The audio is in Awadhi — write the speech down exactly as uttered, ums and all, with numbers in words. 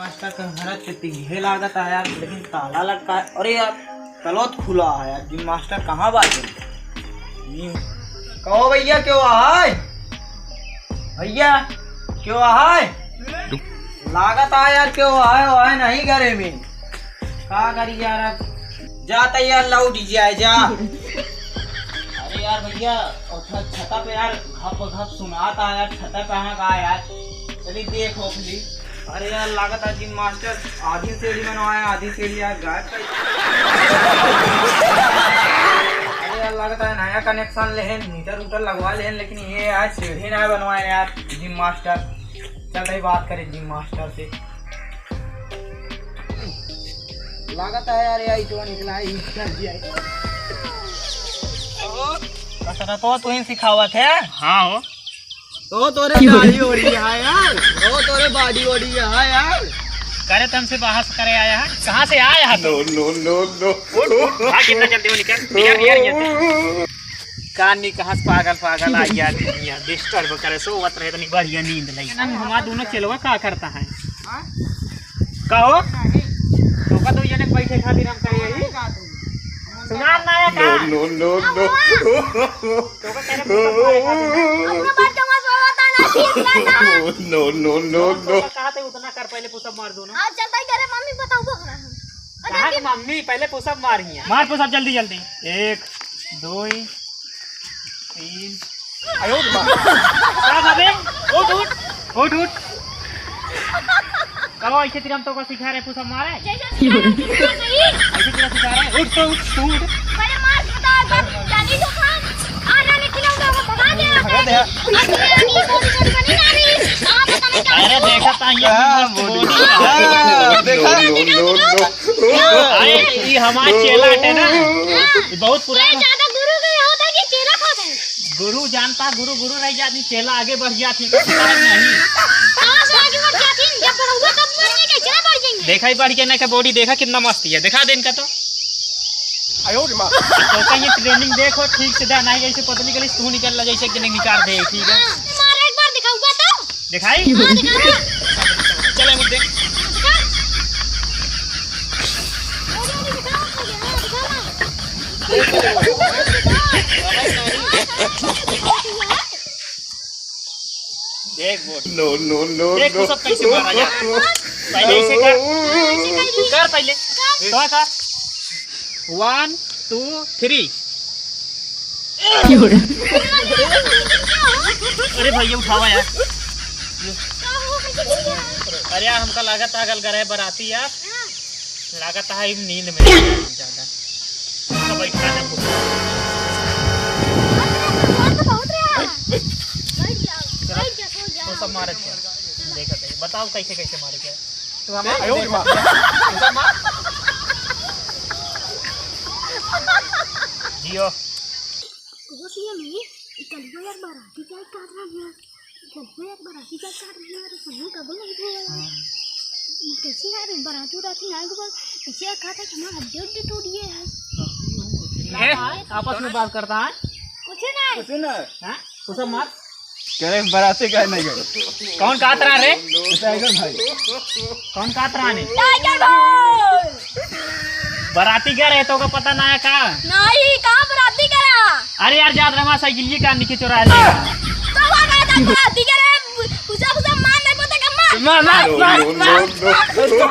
मास्टर का घर के पीछे लागत है यार, लेकिन ताला लटका है। अरे यार, तलोत खुला है यार, जिम मास्टर कहाँ बाटे? कहो भैया, क्यों है? भैया, क्यों है? लागत है यार, क्यों है, वो है नहीं घरे में। का करी यार, अब जाता यार, लौट जाए जा। अरे यार भैया, और छ-, छता पे यार घप घप सुनात आ यार, छता पे कहाँ का यार? चली देख ओखली। अरे यार, लागत है जिम मास्टर आधी सीढ़ी बनवाए, आधी सीढ़ी यार गायब कर। अरे यार, लागत है नया कनेक्शन लेहेन, मीटर उटर लगवा लेहेन, लेकिन ये आज सीढ़ी ना बनवाए यार जिम मास्टर। चल रही बात करें जिम मास्टर से। लागत है यार, यही तो निकला है, इधर भी आई। कसरत तो तू ही सिखावत है? हाँ हो। तो तोरे दाढ़ी ओढ़ी है यार, तो तोरे बॉडी ओढ़ी है यार। करे तुमसे बहस करे आया है, कहाँ से आया है तू? No, no, no, no। उठ, उठ, भाग, कितना जल्दी हो, निकल, निकल, निकल, निकल। कान नहीं कहाँ से पागल, पागल आ गया आदमी, यहाँ डिस्टर्ब करे, सोवत रहे, इतनी बढ़िया नींद लगी। ना, हमारा दोनों चेलवा का करता है? कहो, तो का दो जने बैठे खातिर हम कहे यही? सुना ना आया का? No, no, no, no। तो का तेरे पुसअप मारे खातिर? अपना बात जमा सोवत है ना, ठीक ना ना। No, no, no, no। कहा थे उतना कर, पहले पुसअप मार दो ना। आज चलता ही करे, मम्मी बताओ बोल रहा है। कहाँ के मम्मी? पहले पुसअप मार हिया। मार पुसअप जल्दी जल्दी। एक, दो, तीन। आयो रे माँ। का बाबे? उठ, उठ, उठ, उठ। कहो, ऐसे तेरा हम तो को सिखा रहे, पुसअप मारे। जैसे सिखा रहे, वैसे मार नहीं। ऐसे तेरा सिखा रहे, उठ तो उठ, तू उठ। पहले मार बता, बात जानी तो था। आ ना निकले, उनको भगा दे। भगा दे। अरे, देखा था, ये हाँ, मस्त body। हाँ, देखा? No, no, no, no। अरे, ई हमार चेला हटे ना। ई बहुत पुराना। ज्यादा गुरु के होता है कि चेला को है? गुरु जानता, गुरु, गुरु रह जाती, चेला आगे बढ़ जाती, तो पता नहीं। कहाँ से आगे बढ़ जाती? जब बढ़ूंगा तब बढ़ेंगे, कैसे ना बढ़ जाएंगे? देखा ही बढ़ के ना, का body देखा कितना मस्त है, देखा दे इनका तो। आयो रे माँ। तो का ये training देखो, ठीक से दे, नहीं ऐसे पतली गली से तू निकल ला, जैसे एक जने निकाल दे, ठीक है? हाँ, मारो एक बार दिखाऊंगा तो। दिखाई? हाँ, दिखाओ ना। चल, हम देख। दिखा। दिखा, दिखा, दिखा ना। देख वो। No, no, no, देख वो no। सब कैसे मारा जाता है। पहले इसे कर। हाँ, ऐसे कर ली। कर पहले। कर। तो कर। One, two, three। अरे भैया, उठावा यार। अरे यार, हमका लागत है गल गए बराती यार। लागत है नींद में ज्यादा। तो बैठा ना। बहुत रहा, बहुत रहा। बैठ जाओ, बैठ जाओ, सो जाओ। वो सब मारे थे। देखा था, बताओ कैसे कैसे मारे थे। तू हमार आयो रे माँ। जियो। वो सीएम है, ये कलुआ यार बाराती जाए काट रहा है। कलुआ यार बाराती जाए काट रहा है, तो सुनो कब नहीं बोला। हाँ। कैसे यार बाराती उराती ना को बोल, कैसे यार कहा था कि हमारा हड्डी उड्डी टूट गया है। ए, आपस में बात करता है। कुछ ना। कुछ ना। हाँ? कुछ मार। करे बराती काहे नहीं गए? कौन कहत रहा रे? टाइगर भाई। कौन कहत रहा ने? टाइगर भाई। बराती गए रहे तो ओका पता ना है का? नहीं, कहाँ बराती गए रहा? अरे यार, जात रहा साइकिल ये का निके चोरा ले। तो वो कहत रहा बराती गए रहे, उसे, उसे मार नहीं पता कम्मा। मार, मार, मार, मार।